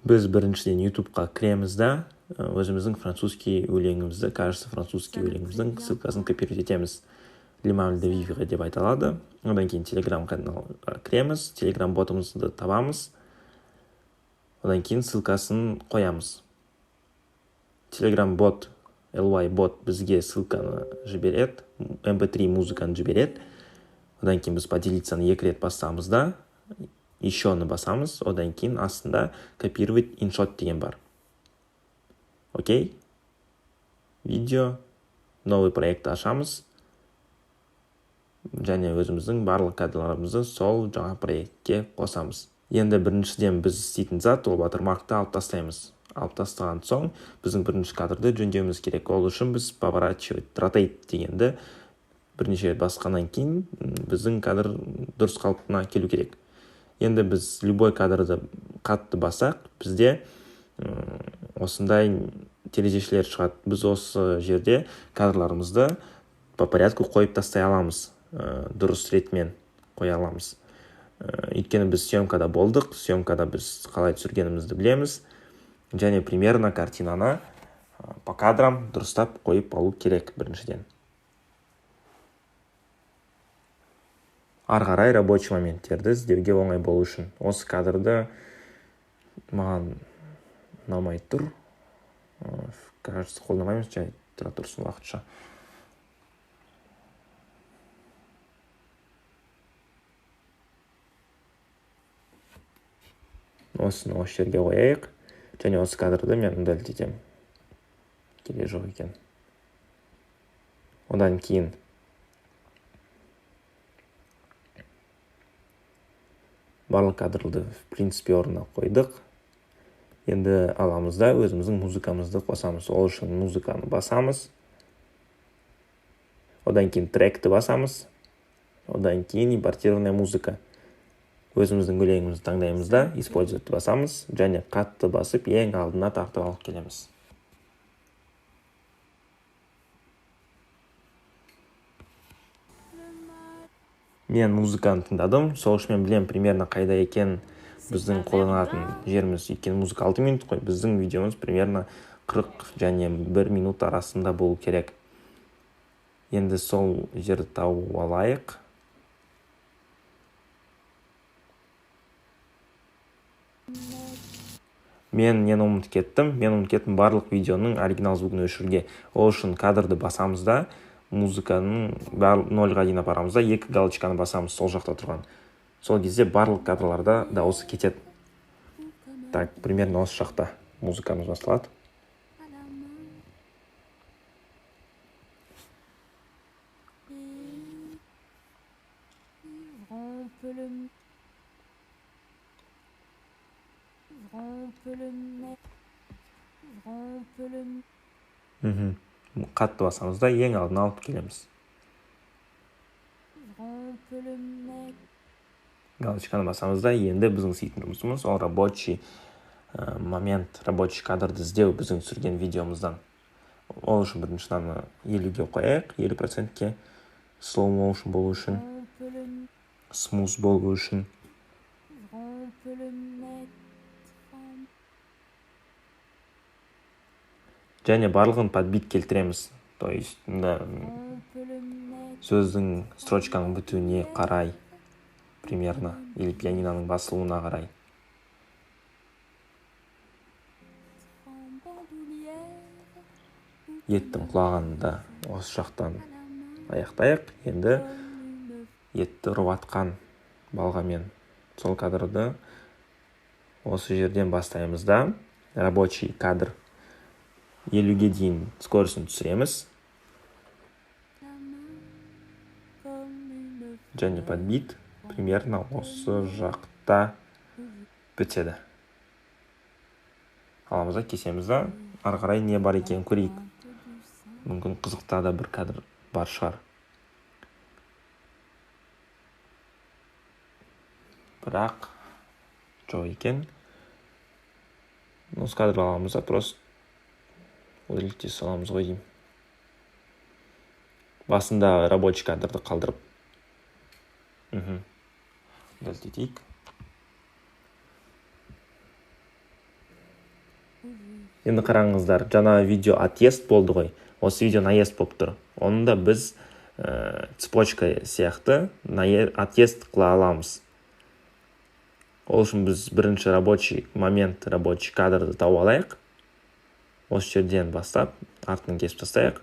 Біз біріншіден YouTubeқа кіреміз да, өзіміздің французский өлеңімізді, кажется, французский өлеңіміздің ссылкасын копировать етеміз. Лималь де Вивре деп айталады. Одан кейін Telegram каналға кіреміз, Telegram ботымызды табамыз. Одан кейін ссылкасын қоямыз. Telegram бот, LY бот бізге ссылканы жібереді, MP3 музыканы жібереді. Одан кейін біз поделиться-ны 2 рет басамыз да, еще-ны басамыз. Одан кейін астында копировать InShot деген бар. Окей. Видео, новый проект ашамыз. Және өзіміздің барлық кадрларымызды сол жаңа проектке қосамыз. Енді біріншіден біз істейтін зат ол watermarkты алып тастаймыз. Алып тастаған соң біздің бірінші кадрды жөндеуіміз керек. Ол үшін біз поворачивать, rotate дегенді бірнеше рет басқаннан кейін біздің кадр дұрыс қалпына келу керек. Енді біз любой кадрды қатты бассақ, бізде осындай терезешелер шығады. Біз осы жерде кадрларымызды по порядку қойып тастай аламыз. Дұрыс ретімен қоя аламыз. Өйткені біз съемкада болдық, съемкада біз қалай түсіргенімізді білеміз. Және примерно картинаны по кадрам дұрыстап қойып алу керек біріншіден. Ары қарай рабочий моменттерді іздеуге оңай болу үшін. Осы кадрды маған ұнамай тұр. Кажется, қолдамаймыз, жай тұра тұрсын уақытша. Осыны осы жерге қояйық. Және осы кадрды мен удалить етемін. Керек жоқ екен. Одан кейін барлық кадрды в принципе орнына қойдық. Енді аламыз да өзіміздің музыкамызды қосамыз. Ол үшін музыканы басамыз. Одан кейін тректі басамыз. Одан кейін импортированная музыка. Өзіміздің өлеңімізді таңдаймыз да, использовать басамыз және қатты басып ең алдына тартып алып келеміз. Мен музыканы тыңдадым, сол үшін мен білемін примерно қайда екен біздің қолданатын жеріміз. Өйткені музыка 6 минут қой, біздің видеомыз примерно 40 және 1 минут арасында болу керек. Енді сол жерді тауып алайық. Мен нені ұмытып кеттім? Мен ұмытып кеттім барлық видеоның оригинал звугын өшіруге. Ол үшін кадрды басамыз да, музыканың нольға дейін апарамыз да, 2 галочканы басамыз сол жақта тұрған. Сол кезде барлық кадрларда дауысы кетеді. Так, примерно осы жақта музыкамыз басталады. Қатты басамыз да ең алдына алып келеміз. Галочканы басамыз да, енді біздің істейтін жұмысымыз ол рабочий момент, рабочий кадрды іздеу біздің түсірген видеомыздан. Ол үшін бірінші мынаны елуге қояйық, елу процентке slow motion болу үшін, smooth болу үшін. Және барлығын под бит келтіреміз. То есть, мында сөздің строчканың бітуіне қарай примерно, или пианиноның басылуына қарай. Еттің құлағанын да осы жақтан аяқтайық. Енді етті ұрып атқан балғамен сол кадрды осы жерден бастаймыз да, рабочий кадр елуге дейін скоростын түсіреміз. Және подбит примерно осы жақта бітеді. Аламыз да, кесеміз да, ары қарай не бар екенін көрейік. Мүмкін қызықта да бір кадр бар шығар. Бірақ жоқ екен. Осы кадрды аламыз да, просто удалить саламыз ғой деймін. Басында рабочий кадрды қалдырып. Удалить етейік. Енді қараңыздар, жаңа видео отъезд болды ғой. Осы видео наезд болып тұр. Оны да біз цепочка сияқты отъезд қыла аламыз. Ол үшін біз бірінші рабочий момент, рабочий кадрды тауып алайық. Осы жерден бастап артын кесіп тастайық.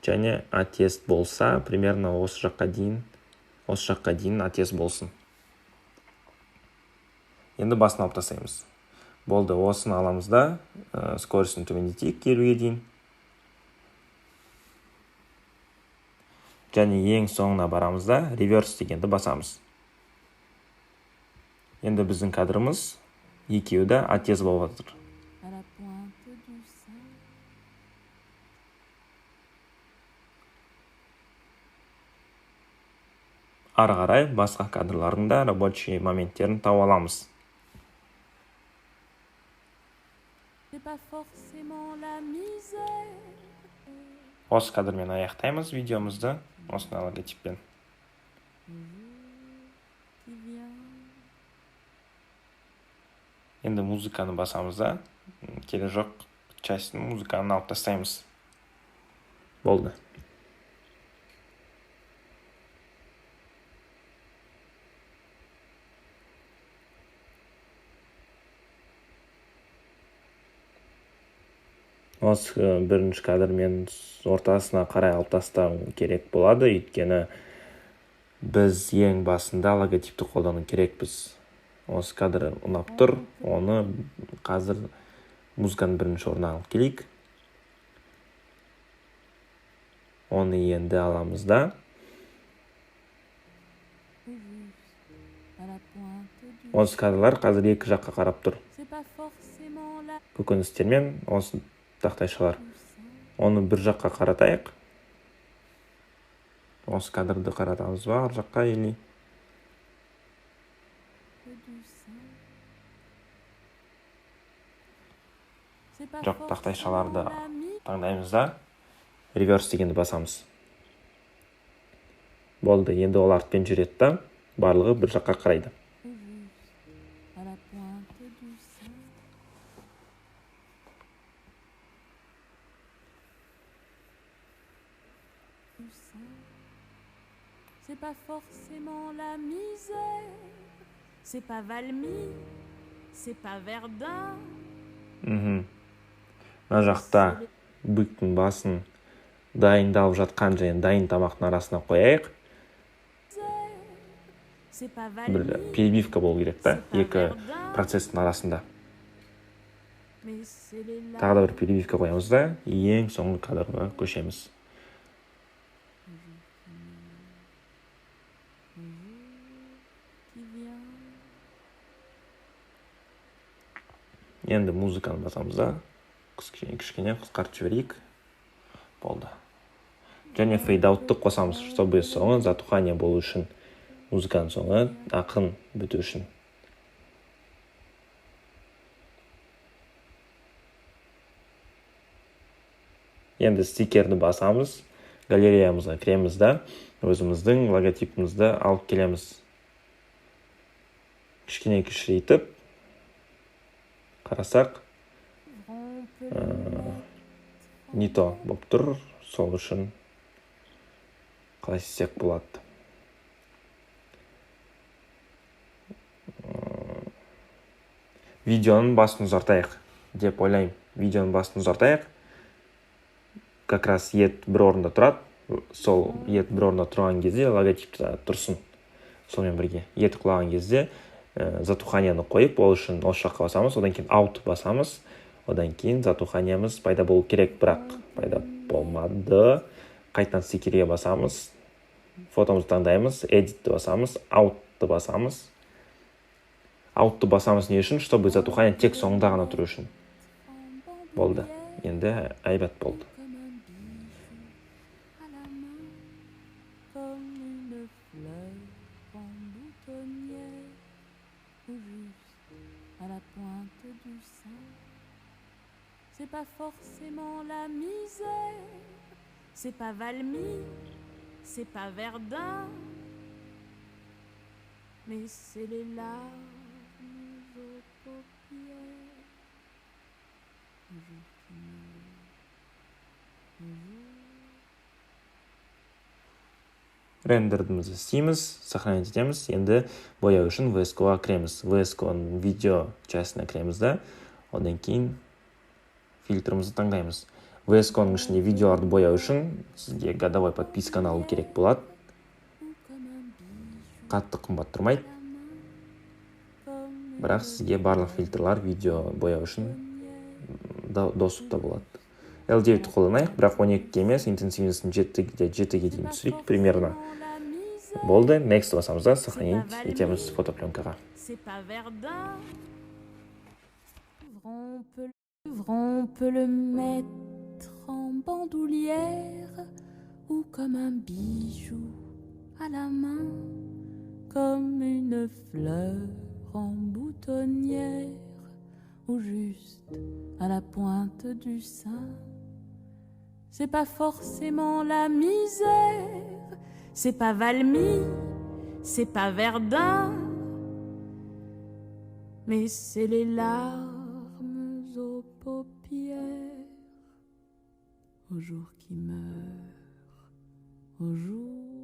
Және отъезд болса, примерно осы жаққа дейін отъезд болсын. Енді басын алып тастаймыз. Болды, осыны аламыз да, скоростін төмендетейік 50-ге дейін. Және ең соңына барамыз да, реверс дегенді басамыз. Енді біздің кадрымыз екеуі де отъезд болып жатыр. Ары қарай басқа кадрлардың да рабочий моменттерін тауып аламыз. Осы кадрмен аяқтаймыз видеомызды, осындай логотиппен. Енді музыканы басамыз да, келе жоқ частін музыканы алып тастаймыз. Болды. Осы бірінші кадрмен ортасына қарай алып тастау керек болады, өйткені біз ең басында логотипті қолдану керекпіз. Осы кадр ұнап тұр, оны қазір музыканың бірінші орнына алып келейік. Оны енді аламыз да. Осы кадрлар қазір екі жаққа қарап тұр. Көкөністермен осы тақтайшалар. Оны бір жаққа қаратайық. Осы кадрды қаратамыз ба ар жаққа или? Жоқ, тақтайшаларды таңдаймыз да, реверс дегенді басамыз. Болды, енді ол артпен жүреді да, барлығы бір жаққа қарайды. C'est pas forcément la misère, c'est pas Valmy, c'est pas Verdun. Мына жақта быктың басын дайындалып жатқан және дайын тамақтың арасына қояйық. Бір перебивка болу керек та, екі процесстің арасында. Тағы да бір перебивка қоямыз да, ең соңғы кадрға көшеміз. Енді музыканы басамыз да, кішкене қысқартып жіберейік. Болды. Және фейдаутты қосамыз, чтобы соңы затухание болу үшін, музыканың соңы ақырын біту үшін. Енді стикерді басамыз, галереямызға кіреміз да, өзіміздің логотипімізді алып келеміз. Кішкене кішірейтіп қарасақ, не то болып тұр, сол үшін қалай істесек болады. Видеоның басын ұзартайық деп ойлаймын. Видеоның басын ұзартайық. Как раз ет бір орында тұрады. Сол ет бір орында тұрған кезде логотип тұрсын. Сонымен бірге ет құлаған кезде затуханияны қойып, ол үшін осы жаққа басамыз, одан кейін аут басамыз, одан кейін затуханиямыз пайда болу керек, бірақ пайда болмады. Қайтадан стикерге басамыз, фотомызды таңдаймыз, эдитті басамыз, аутты басамыз. Аутты басамыз не үшін? Чтобы затухание тек соңында ғана тұру үшін. Болды. Енді әйбат болды. C'est pas forcément la misère, c'est pas Valmy, c'est pas Verdun, mais c'est les larmes aux paupières. jour qui meurt, au jour. Рендерімізді істейміз, сохранить етеміз. Енді бояу үшін VSCO-ға кіреміз. VSCO-ның видео частына кіреміз да, одан кейін фильтрімізді таңдаймыз. VSCO-ның ішінде видеоларды бояу үшін сізге годовой подписканы алу керек болады. Ou comme un bijou Қатты қымбат тұрмайды, à la main, comme бірақ сізге барлық фильтрлар видео бояу үшін доступта болады. L9 қолданайық, бірақ 12-ге емес, интенсивностін 7-ге дейін түсірейік примерно. la misère. Болды, next басамыз да, сохранить етеміз фотопленкаға. C'est pas Verdun. On peut le mettre en bandoulière ou comme un bijou à la main, comme une fleur en boutonnière ou juste à la pointe du sein. C'est pas forcément la misère, c'est pas Valmy, c'est pas Verdun, mais c'est les larmes aux paupières au jour qui meurt, au jour